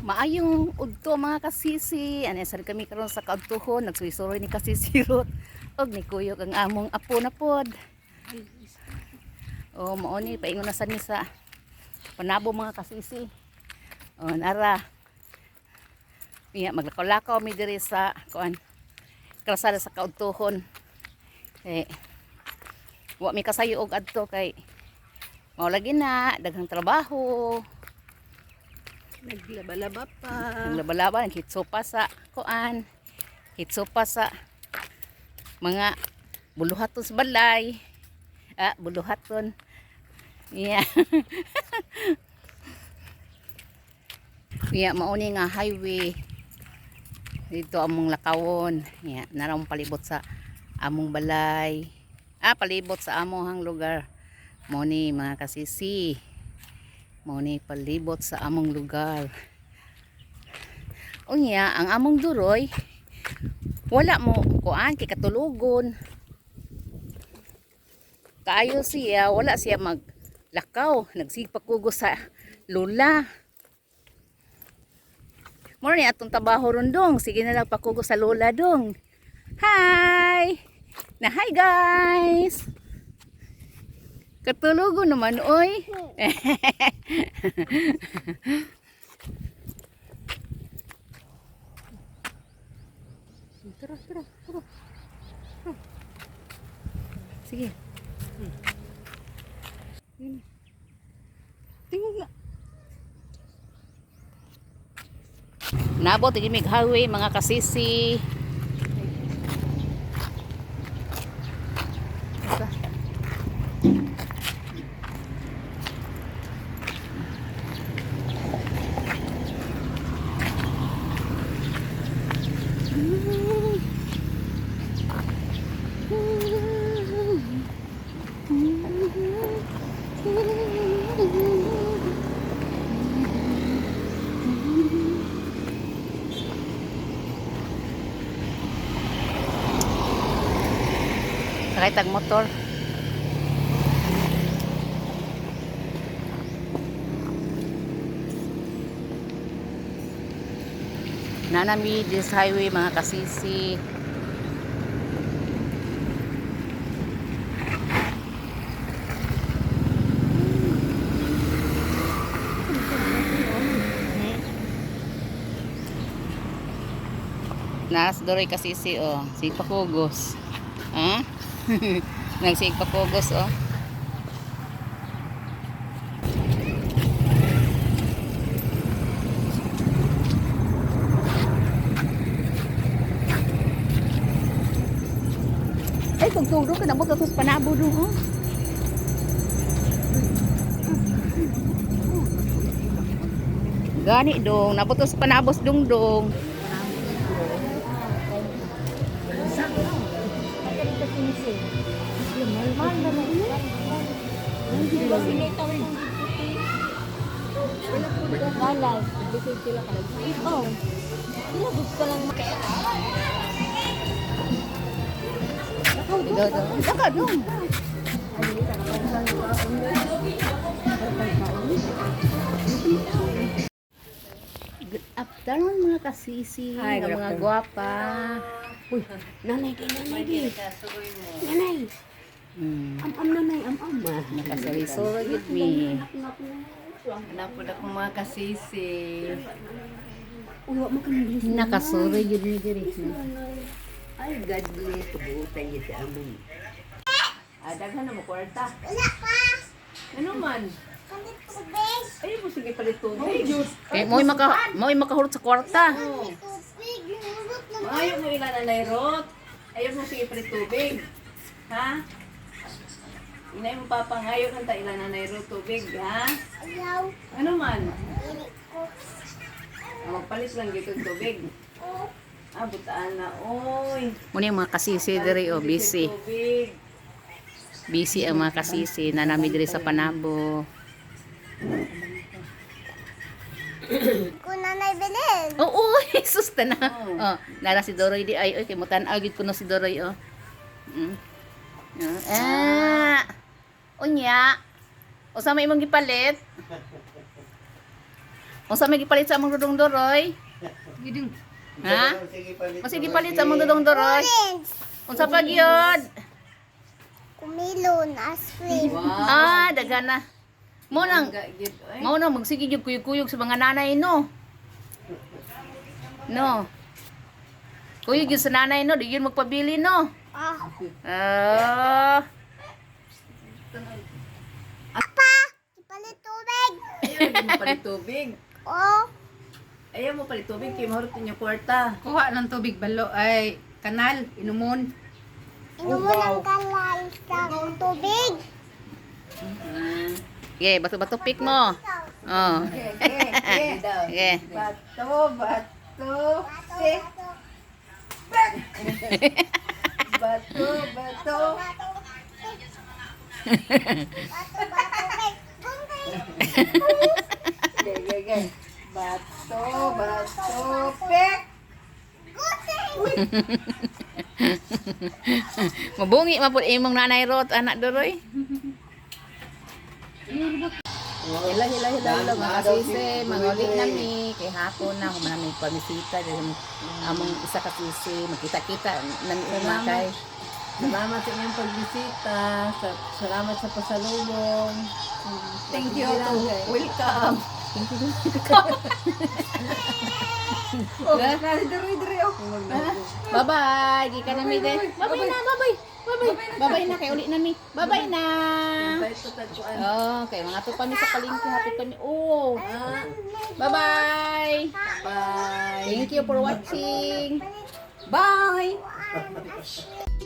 Maayong udto, mga kasisi. Ano sad kami karon sa kaudtuhon, nagsuy-suroy ni Kasisi Ruth og nikuyog ang among apo na pod. O mao ni paingon na sad ni sa Panabo, mga kasisi. O nara. Iya, maglakaw-lakaw mi diri sa kuan, kalsada sa kaudtuhon. Eh wa mi kasayo og adto kay mao lagi na daghang trabaho. Naglaba-laba pa. Naglaba-laba, naghitso pa sa kuan. Hitso pa sa mga buluhaton sa balay. Ah, buluhaton. Yeah. Yeah, mauni nga highway. Dito among lakawon. Yeah, narang palibot sa among balay. Ah, palibot sa amohang lugar. Mao ni, mga kasisi. Mao ni palibot sa among lugar. Unya, ang among duroy, wala mo kuan kay katulugon. Kaayo siya, wala siya maglakaw, nagsigpakugo sa lula. Moro ni atong trabaho ron dong, sige na lang pakugo sa lula dong. Hi! Na hi, guys! Katulugon naman oy. Tara, tara, tara. Sige. Yun. Tingog na. Nabot mig highway, mga kasisi. Basta. Sakay tag motor. Nanami this highway, mga kasisi. Nas doroy kasisi oh, si pakugos. Ha? Nagsigpakugos oh. Ay, tugtog ka na mo tapos Panabo dong oh. Gani dong, nabot sa Panabos dong dong. Malay. Oh. Ilagod ka lang. Ikaw daw. Saka dong. Good afternoon, mga kasisi, Hi, nga good mga afternoon. gwapa. Uy, nanay kay nanay di. Nanay. Am-am nanay, am-am. Ah. Nakasari-suri gid mi. Anak po na akong mga kasisi. Uy, wa man kami Nakasuri gid mi diri. Ay, God bless. Kabuutan niya sa amon. Ah, daghan na mo kwarta. Wala pa. Ano man? Kalit tubig. Ay, mo sige palit tubig. Kay mo'y makahurot sa kwarta. Kalit tubig. Hurot na. Ayaw mo ila na Rot. Ayaw mo sige palit tubig. Ha? Inay mo papangayo ng ta ila na Rot tubig, ha? Ayaw. Ano man? Dili ko. Ah, magpalit lang dito ng tubig. Oh. Ah, butaan na, oy. Muna yung mga kasisi diri oh, busy. Tubig. Busy ang mga kasisi na nami diri sa Panabo. Ko nanay Belen. Oo, Jesus na. Oh, nara si Doroy di ay oy kay mutan-aw gid kuno si Doroy oh. Ah. Unya. Usa may imong gipalit? Unsa may gipalit sa among Dudong Doroy? Giding. Ha? Sige, palit. Unsa gipalit sa among Dudong Doroy? Orange. Unsa pa gyud? Kumilon. Ice cream. Wow. Ah, daghan na. Mo nang Gid, oy. mao nang magsige gyud kuyog-kuyog sa mga nanay, no. No. Kuyog gyud sa nanay, no, di gyud magpabili, no. Ah. Ah. Pa! Ipalit tubig. Ayaw mo palit tubig. Oh. Ayaw mo palit tubig kay mahurot inyo kwarta. Kuha ng tubig balo ay kanal inumon. Inumo ng kalal sa tubig. Okay, bato-bato pick mo. Oh. Okay daw. Okay. Bato, bato, Bato, bato. Bato, bato. Bato, bato. Bato, pick. Bungkay. Okay, okay, okay. Bato, bato, pek. Guting. Mabungi man pud imong nanay Rot, anak Doroy. Hila, hila, hila, hila, mga kasisi, mangulit na mi. Kay hapon na, kung may pamisita, dahil among isa kasisi, magkita-kita, nami mga kay. Salamat sa inyong pagbisita. Salamat sa pasalubong. Thank you to welcome. Thank you. Oh, diri diri oh. Bye-bye. Di ka na mi din. Bye-bye na, bye-bye. Bye-bye. Bye-bye na, kay uli na mi. Bye-bye na. Bye to tagpuan. Oh, kay mga to kami sa palengke, happy kami. Oh. Bye-bye. Bye. Thank you for watching. Bye. Ice cream.